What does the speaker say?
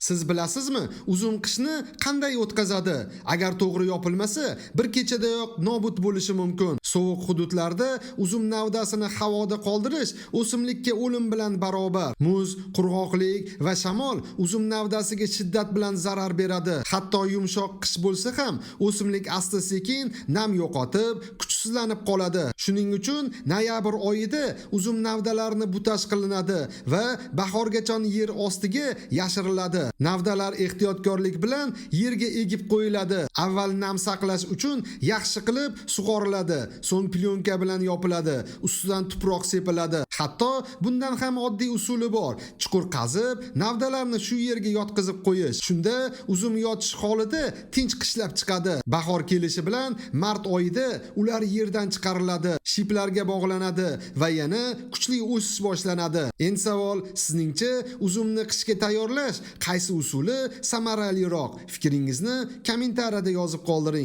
Siz bilasizmi, uzum qishni qanday o'tkazadi? Agar to'g'ri yopilmasa, bir kechadayoq nobud bo'lishi mumkin. Sovuq hududlarda uzum navdasini havoda qoldirish o'simlikka o'lim bilan barobar. Muz, qurg'oqlik va shamol uzum navdasiga shiddat bilan zarar beradi. Hatto yumshoq qish bo'lsa ham o'simlik asta-sekin nam yo'qotib, kuchsizlanib qoladi. Shuning uchun noyabr oyida uzum navdalarini butash qilinadi va bahorgacha yer ostiga yashiriladi. Navdalar ehtiyotkorlik bilan yerga egib qo'yiladi. Avval nam saqlash uchun yaxshi qilib sug'oriladi, so'ng plyonka bilan yopiladi, ustidan tuproq sepiladi. Hatto bundan ham oddiy usuli bor. Chuqur qazib, navdalarni shu yerga yotqizib qo'yish. Shunda uzum yotish holida tinch qishlab chiqadi. Bahor kelishi bilan mart oyida ular yerdan chiqariladi, shiplarga bog'lanadi va yana kuchli o'sish boshlanadi. Endi savol, sizningcha uzumni qishga tayyorlash qaysi usuli samaraliroq? Fikringizni kommentariyada yozib qoldiring.